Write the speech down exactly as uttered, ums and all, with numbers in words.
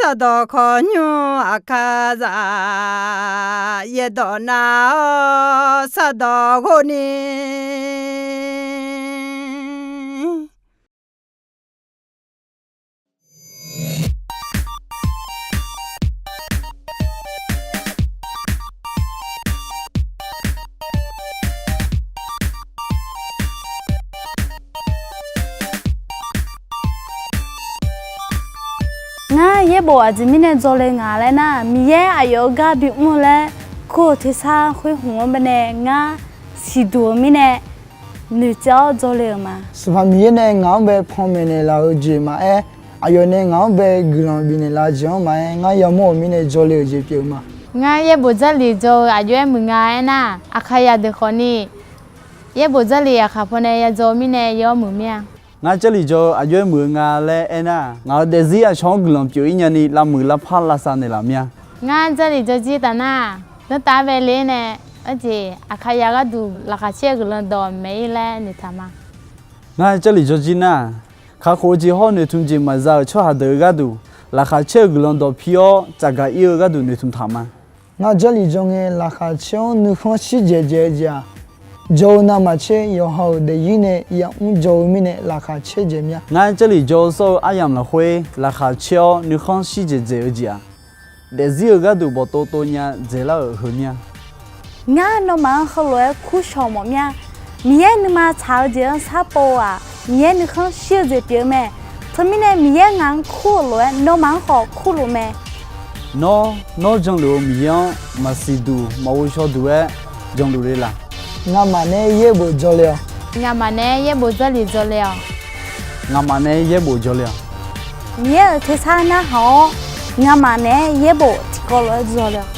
Sardawq khawqnymr aqkar zaq, yaerdawq nav-awr sardawq ghov ni. Ngar yaerbof aqjeq mirnae dzawle nga laer nar, Miqyaer aqyawf-euq gar bimr-eu laer kur-eu tersar khoer hmq-anr baenae ngar siqduq-eu mirnae noeqtsaev-awr dzawle-euq ma. Sanqpaq Miqyaer nae ngaq-anr bae panmaeq naeqlaf-eu jeq maqaer, aqyawf nae ngaq-anr bae guiqlanq bifnaeq laf-eu jeq-anr maqaer, ngar yamawr-euq mirnae dzawle-euq jeq pyeuf-eu ma. Ngar yaerbof Jarlif dzaw-eu aqjox-aer muiq nga aernar, Aqkaqyaq deuq khawfni yaerbof Jarlif aqkaq pawnae yadzaw-eu mirnae yaw-awr muiq mir-a. Ngar Jarlif dzaw-eu aqjox-aer muiq-eu nga laer aernar, ngaq-euq daefzir aqcawq-anr guiqlanq pyeuf-ir nyani lavmuiq lavpar lavsav naeqlaf mir-a. Ngar Jarlif dzaw jir taf nar, danrtav-aer bae le-aer nae, arjeq Aqkaqyaq gharduq laqkhaq caer-eu guiqlanq dawq maeq-ir laer noeqtaq ma. Ngar Jarlif dzaw jir nar, kakhof-eu jeq hawr noeqtmq jeq maqza-euq tsawrhaq deuq-eu gharduq, laqkhaq caer-eu guiqlanq dawq pi-awr tsafgaq-ir-eu gharduq noeqtmq taq ma. Ngar Jarlif dzaw ngae laqkhaq caer-awr nuikhanr shir dzaeq dzaeq-eu jeq-aq, dzaw-eu navmaqtser yawqha-euq daefzir nae yamr dzaw-eu mirnae laqkhaq caer dzaeq mir-a. Ngar Jarlif dzaw-eu sawr-eu aryamq lafkhoer laqkhaq caer-awr nuikhanr shir dzaeq dzaeq-eu jeq-aq, daefzir-euq gharduq bawqtov tov nya dzaeqlar-euq heu mir-a. Ngar nawmaf-anr heulof-aer kur shawq mawf mir-a. Miqyaer nuima tsaq-eu jeq-anr sharpov-aq, Miqyaer nuikhanr shir-eu jeq pyeuf-eu mae. Teumirnae Miqyaer ngaq-anr kur-euq lof-aer nawmaf-anr khawf kurluf mae. Nawr, nawr janluf-eu Miqyaer-anr maqsiq duq maqghov shaw duq-aer janluf le laq? Ngamaf nae yaerbof dzaw le-awq. Ngamaf nae yaerbof Jarlif dzaw le-awq. Ngamaf nae yaerbof dzaw le-awq. Miqyaer-euq tersar narhaq-awr, ngamaf naeq-aer yaerbof tiqkawv lof-aer dzaw le-awq.